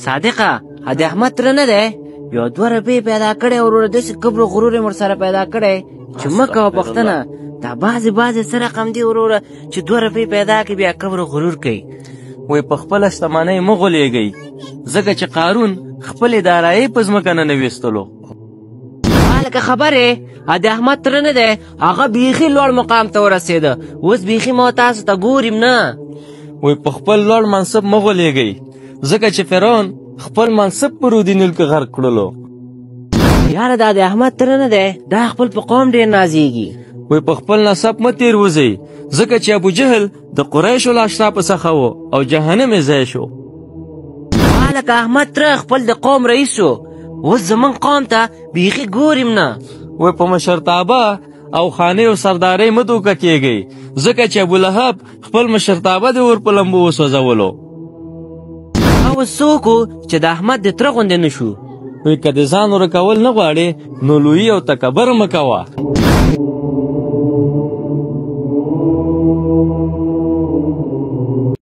صادقه د احمد تره نه دی، یو دوه روپۍ پیدا کړی وروره، داسې کبر و غرور یې ورسره پیدا کړی چې مه کوه پوښتنه. دا بعضې بعضې څه رقم دي وروره چې دوه روپۍ پیدا کړي بیا کبر و غرور کوي. وایي په خپله شتمنۍ مه غولېږئ، ځکه چې قارون خپلې دارایۍ په ځمکه ننویستلو. هلکه خبر یې، د احمد تره نه دی، هغه بیخي لوړ مقام ته ورسېده، اوس بیخي ما تاسو ته ګوریم نه. وایي په خپل لوړ منصب مه غولېږئ، ځکه چې فرعون خپل منصب په رودي نیل کې غرق کړلو. یاره دا د احمد تره نه دی، دا خپل په قوم ډېر نازیږي. وایي په خپل نسب مه تېر وځئ، ځکه چې ابو جهل د قریشو له اشرافو څخه و او جهنم یې ځای شو. هلکه احمد تره خپل د قوم رئیس شو، اوس زمونږ قوم ته بیخي ګوریم نه. وایي په مشرتابه او خانې او سردارۍ مه دوکه کېږئ، ځکه چې ابولهب خپل مشرتابه د اور په لمبو وسوځولو. اوس څوک و چې د احمد د تره غوندې نه شو؟ وایي که د ځان ورکول نه غواړې نو لویي او تکبر مه کوه.